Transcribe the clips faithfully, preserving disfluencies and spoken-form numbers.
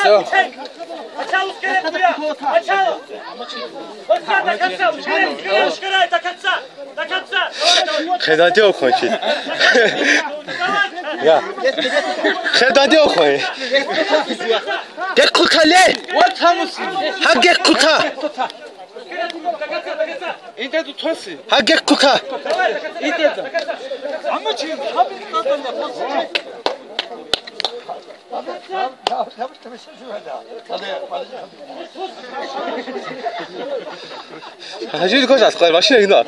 Все. Начало скорее, Куя! Начало! Вот так, до конца! Ускоряй, ускоряй, ускоряй, до конца! До конца! Давай, давай! Хедадев кончит. Я. Хедадев кой. Геккута ле! Гьаб геккута! Гьаб геккута! Гьажи кожа аскъар машина гьина.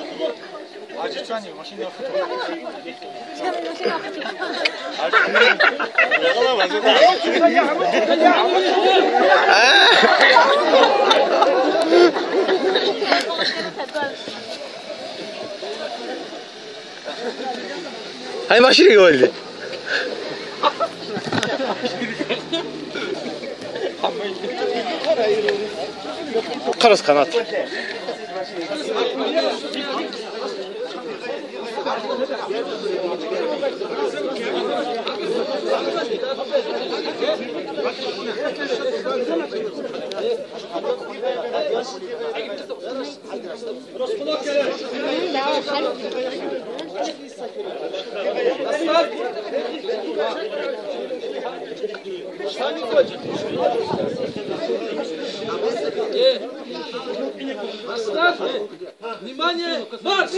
Гьай машина гьоли. Харас канат. Внимание, марш!